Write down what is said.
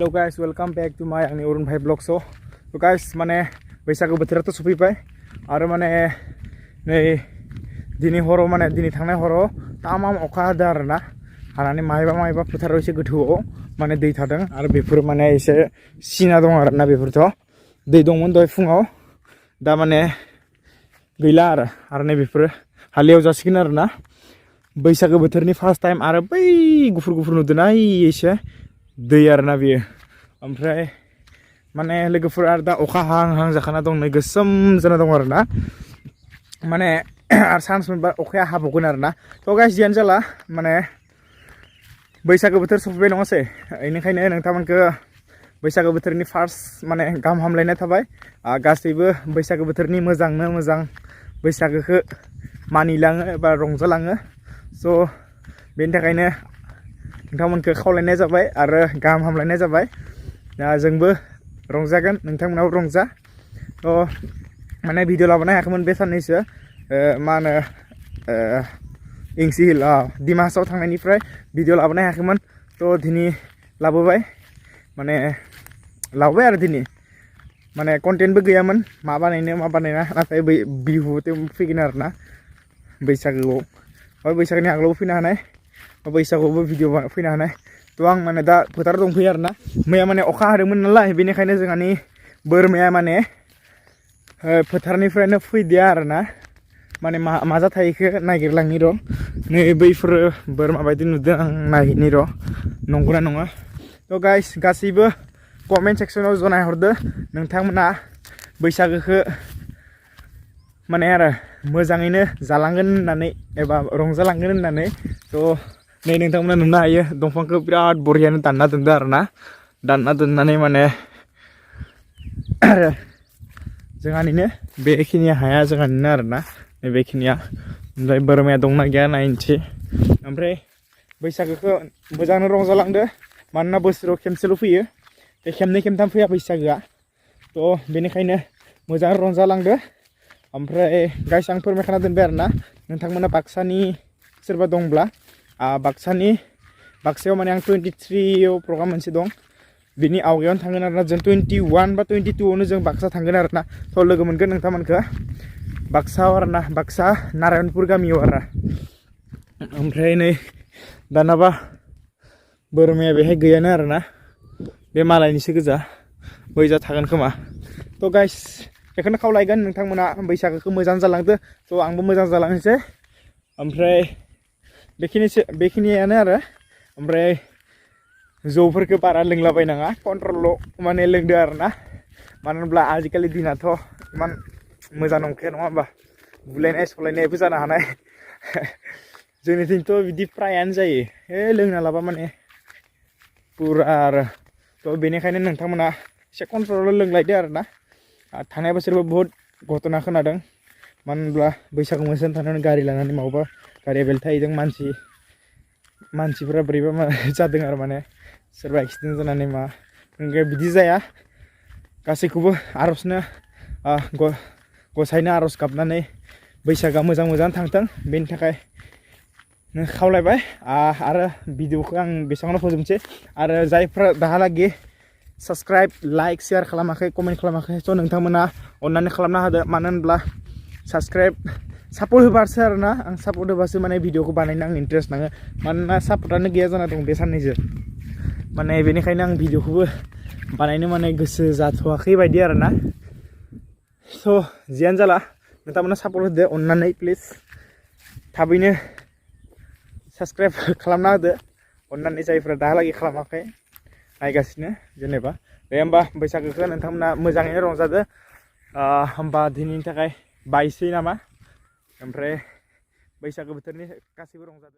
Hello guys, welcome back to my Arun Bhai Vlog show. So guys, माने बैसागु बोथोरा तो सफैबाय आरो माने नै दिनै हराव माने दिनै थांनाय हराव तामाम अखा हादों आरोना हानानै मायबा फोथाराव एसे गोथौआव माने दै थादों आरो बेफोर माने एसे सिना दं आरोना बेफोरथ' दै दंमोन दहाय फुङाव दा माने गैला आरो नै बेफोर हालेव जासिगोन आरोना बैसागु बोथोरनि फार्स्ट टाइम आरो बै गुफुर नुदोंना एसे दै आरोना बियो ओमफ्राय माने लोगोफोर आरो दा अखा हाहां जाखाना दं नै गोसोम जाना दं आरोना माने आरो सान्स मोनबा अखाया हाबावगोन आरोना थ' गाइस जियानो जाला माने बैसागु बोथोर सफैबाय नङासै बेनिखायनो नोंथांमोनखौ बैसागु बोथोरनि फार्स्ट माने गाहाम हामलायनाय थाबाय गासैबो बैसागु बोथोरनि मोजांनो मोजां बैसागुखौ मानिलाङो एबा रंजालाङो स' बेनि थाखायनो नोंथांमोनखौ खावलायनाय जाबाय आरो गाहाम हामलायनाय जाबाय दा जोंबो रंजागोन नोंथांमोनाबो रंजा थ' माने भिडिअ लाबोनो हायाखैमोन बे साननैसो मा होनो इंसि हिल डिमाहासाव थांनायनिफ्राय भिडिअ लाबोनो हायाखैमोन थ' दिनै लाबोबाय माने लाबोबाय आरो दिनै माने कन्टेन्टबो गैयामोन मा बानायना नाथाय बिहु फैगोन आरोना बैसागुआव बैसागुनि आगोलावबो फैनो हानाय बैसागुआवबो भिडिअ फैनो हानाय थ' आं माने दा फोथाराव दंफैयो आरोना मैया माने अखा हादोंमोन नालाय बेनिखायनो जोंहानि बोरमाया माने फोथारनिफ्रायनो फैदिया आरोना माने मा जाथायखौ नागिरलांनि र' नै बैफोरो बोरमा बायदि नुदों आं नायहैनि र' नंगौना नङा थ' गाइस गासैबो कमेन्ट सेक्सनाव जनायहरदो नोंथांमोना बैसागुखौ माने आरो मोजाङैनो जालांगोन होननानै एबा रंजालांगोन होननानै थ' नै नोंथांमोना नुनो हायो दंफांखौ बिराद बरियानो दानना दोनदों आरोना दानना दोननानै माने जोंहानिनो बेखिनि हाया जोंहानिनो आरोना बेखिनिया ओमफ्राय बोरमाया दंना गैया नायनोसै ओमफ्राय बैसागुखौ मोजाङै रंजालांदो मानोना बोसोराव खेमसेल' फैयो बे खेमनै खेमथाम फैया बैसागुआ थ' बेनिखायनो मोजाङै रंजालांदो ओमफ्राय गाइस आं फोरमायखाना दोनबाय आरोना नोंथांमोना बाक्सानि सोरबा दंब्ला बाक्सायाव माने आं 23आव प्रग्राम मोनसे दं बिनि आवगायावनो थांगोन आरोना जों 21 बा 22आवनो जों बाक्सा थांगोन आरोना थ' लोगो मोनगोन नोंथांमोनखौ बाक्सायाव आरोना बाक्सा नारायणपुर गामियाव आरो ओमफ्राय नै दानाबा बोरमाया बेहाय गैयानो आरोना बे मालायनिसो गोजा बैजा थागोन खोमा थ' गाइस बेखौनो खावलायगोन नोंथांमोना बैसागुखौ मोजां जालांदो थ' आंबो मोजां जालांनोसै ओमफ्राय बेखिनियानो आरो ओमफ्राय जौफोरखौ बारा लोंलाबायनाङा कन्ट्रलाव माने लोंदो आरोना मानो होनब्ला आजिखालि दिनाथ' इमान मोजां नंखाया नङा होमबा बुलायनाय सलायनायबो जानो हानाय जोंनिथिंथ' बिदि फ्रायानो जायो लोंना लाबा माने पुरा आरो थ' बेनिखायनो नोंथांमोना एसे कन्ट्रलाव लोंलायदो आरोना थांनाय बोसोरबो बहुत घटना खोनादों मानो होनब्ला बैसागु मोसानो थांनानै गारि लानानै मावबा गारिया बेलथायदों मानसिफोरा बोरैबा जादों आरो माने सोरबा एक्सिडेन्ट जानानै बिदि जाया गासैखौबो आर'जनो गसाइनो आर'ज गाबनानै बैसागुआ मोजां थांथों बेनि थाखाय खावलायबाय आरो भिडिअखौ आं बेसेबांनो फोजोबनोसै आरो जायफ्रा दाहालागि साबस्क्राइब लाइक शेयार खालामाखै कमेन्ट खालामाखै थ' नोंथांमोना अननानै खालामना होदो मानो होनब्ला सापर्ट होबासो आरोना आं सापर्ट होबासो माने भिडिअखौ बानायनो आं इन्टारेस्ट नाङो मानोना सापर्टआनो गैया जाना दं बे साननैसो माने बेनिखायनो आं भिडिअखौबो बानायनो माने गोसो जाथ'वाखै बायदि आरोना स' जियानो जाला नोंथांमोना सापर्ट होदो अननानै प्लिज थाबैनो साबस्क्राइब खालामना होदो अननानै जायफ्रा दाहालागै खालामाखै नायगासिनो जेनेबा दे होमबा बैसागुखौ नोंथांमोना मोजाङैनो रंजादो होमबा दिनैनि थाखाय बायसै नामा ओमफ्राय बैसागु बोथोरनि गासैबो रंजादो।